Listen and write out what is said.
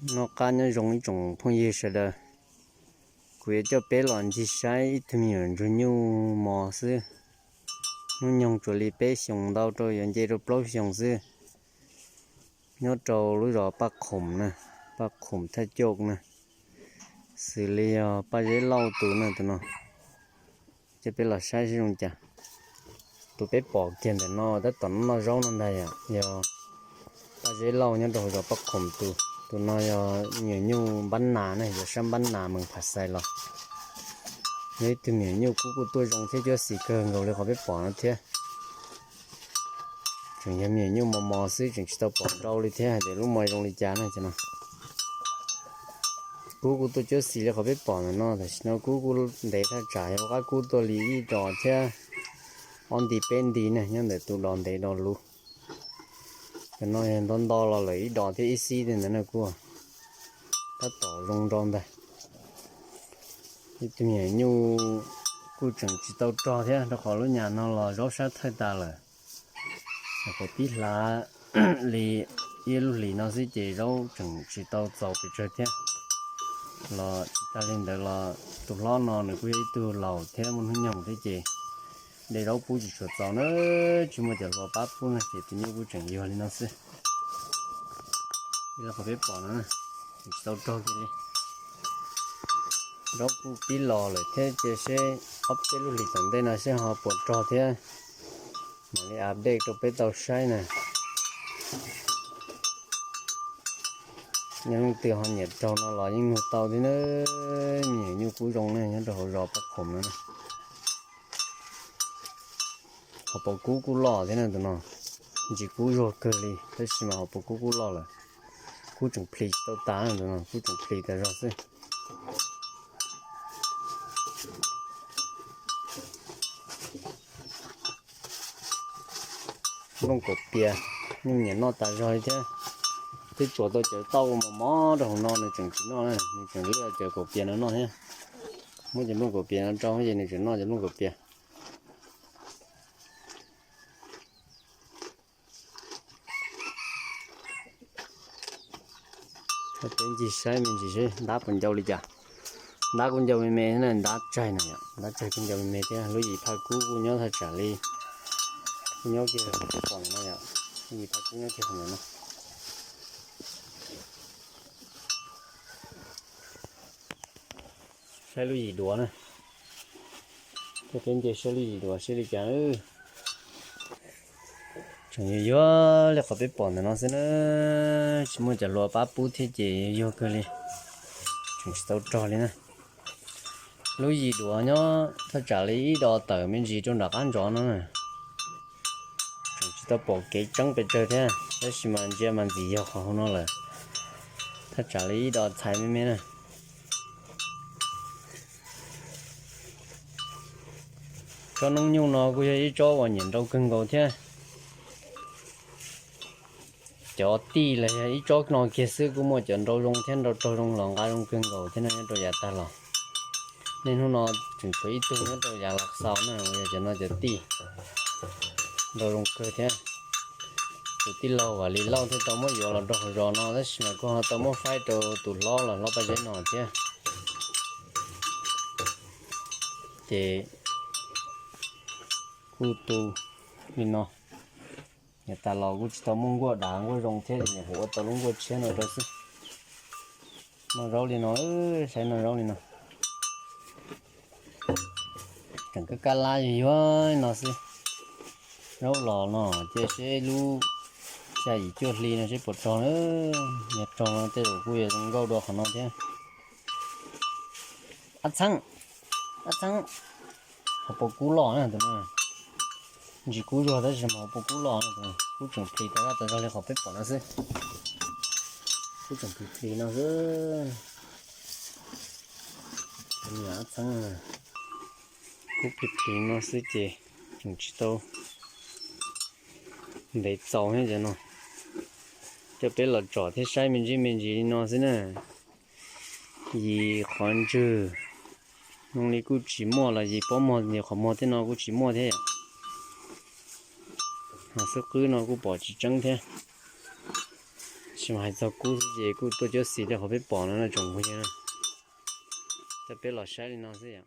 Noj qab nyob zoo ib tsoom phooj ywg sawv daws, kuv yuav coj peb los ncig saib ib tug me nyuam ntsuag nyuj mos xwb. Hnub nyoog tsuas li peb xyoos ntau rau yuav nce rau plaub xyoos xwb. Nyob rau lub zos Paj Khoom na, Paj Khoom Thaj Coj na, xws li yog Paj Zeb Lauj tus na tus no. Coj peb los saib seb zoo cas. Tus peb pom kiag ntawm no tab tom noj zaub no ntag yom, yog Paj Zeb Lauj nyob rau hauv zos Paj Khoom tus. Tus no yog me nyuam nyuj npab nas na, yog sab npab nas Mees Phas Xais los. Yog ib tug me nyuam nyuj kub kuj tuaj zoo thiab cuab xis kawg nkaus li qhov peb pom no thiab. Tseem yog me nyuam nyuj mos mos xwb, tseem tsis tau pom nrau li thiab hais tias lub mos zoo li cas na ces no. Kub kuj tuaj cuab xis li qhov peb pom ntawm no, tam sim no kub kuj ntev thaj tsam yog qab kub tuaj li ib dos thiab ob nti peb nti ne, nyob ntawm tus dos ntev dos luv. Cov no yog nto nto los lawm ib dos thiab ib xib li ntawd na, kuj tab tom zoo nrau ntag. Ib tug me nyuam nyuj kuj tseem tsis tau rog thiab, rau qhov lub nyam no los zaub sab thawj tas lawm. Nyuam qhuav pib hlav li ib lub hlis no xwb ces zaub tseem tsis tau txaus pes tsawg thiab. Los tsis tag li ntawd los tus hlob no nws kuj yog ib tug laus thiab muaj hnub nyoog thiab ces de zaub pub tsis tshua txaus na, tsis muaj cov hluas pab pub na ces tus nyuj kuj tseem yuag li no xwb. Li qhov peb pom no, tsis tau rog kiag li. Zaub kuj pib los lawm thiab, cia seb ob peb lub hlis tom ntej no seb ho puas rog thiab, mam li update rau peb tau saib na. Yog leej twg ho nyiam raug no los yeej nug tau thiab na. Me nyuam nyuj kub zoo ne, nyob rau hauv zos Paj Khoom no na. Hauv paus kub kuj loj thiab na tus no, ntsis kub zuag kawg li tab sis mas hauv paus kub kuj loj lawm. Kub tseem plhis tsis tau tas na tus no, kub tseem plhis tas zog xwb. Nplooj kaum pias, nyuj nyiam noj tas zog li thiab. Twb tsuas tau cawv tauj mos mos rau hauv no nws tseem tsis noj na, nws tseem liaj cov kaum pias no noj thiab. Muab cov nplooj kaum pias no rau ces nws tseem noj cov nplooj kaum pias. Peb ncig saib me ntsis seb ntab puas ncau li cas. Ntab kuj ncau me me thiab na, ntab tsaig no yom, ntab tsaig kuj ncau me me thiab. Lub yim phaj kub kuj nyob thaj tsam li, kuj nyob kiag qhov peb pom no yom, lub yim phaj kub nyob kiag qhov ntawm no. Saib lub yim duav na, coj peb nce saib lub yim duav seb li cas. Tseem yuag yuag li qhov peb pom ntawm no xwb na, tsis muaj cov hluas pab pub thiab ces yuag yuag kawg li, tseem tsis tau rog li na. Lub yim duav nyob thaj tsam li ib dos tawm me ntsis rau nram qab ntsov no na. Tseem tsis tau pom kev tseeb pes tsawg thiab, tab sis mas ntsia mas ntxim yog qhov hauv no lawm. Thaj tsam li ib dos txhais me me na. Tsob noob nyuj no kuj yog ib tsob uas nyiam nrau kawg nkaus thiab. Cov tij los yog ib tsob no kiag xwb kuj muaj cov nrau zoo thiab, nrau raug zoo los nqa zoo kawg nkaus thiab no nyob rau yav tag los. Niaj hnub no tseem tshuav ib tug nyob rau yav Las Xaus na uas yog cov no cov tij, nrau zoo kawg thiab. Tus tij laug Vam Lis Lauj thiaj tau muab yuav los rau hauv zos no tab sis mas kuj ho tau muab faib rau tus hlob los hlob Paj Zeb no thiab. Ces kuj tu li no. Yav tas los kuj tsis tau muaj nkuaj dav nkuaj zoo thiab, nyuam qhuav ua tau lub nkuaj tshiab no rau xwb. Noj zaub li no, saib noj zaub li no. Tseem kab kab lab yuag yuag no xwb. Zaub los no cia seb lub xya yim cuaj hli no seb puas rog na. Yog rog no tej zaum kuj yuav zoo nkauj dua qhov no thiab. Ab txheeb, ab txheeb, hauv paus kub loj na tus no. Ntsis kub zuag tab sis mas hauv paus kub loj na tus no. Kub tseem plhis tas zog tas zog li qhov peb pom no xwb. Kub tseem plhis plhis no xwb. Ab txheeb, kub plhis plhis no xwb ces tseem tsis tau ntev txaus thiab cov no. Coj peb los tsom thiab saib me ntsis me ntsis li no xwb na. Yim qhov ntswg zoo li kuj tsis muaj los yim pob muag yim qhov muag thiab no kuj tsis muaj thiab yom. Ho xub qwb no kuj pom tsis tseeb thiab. Tsis mas hais txog kub xwb ces kuj tuaj cuab xis rau qhov peb pom no na tsoom phooj ywg na. Coj peb los saib li no xwb yom.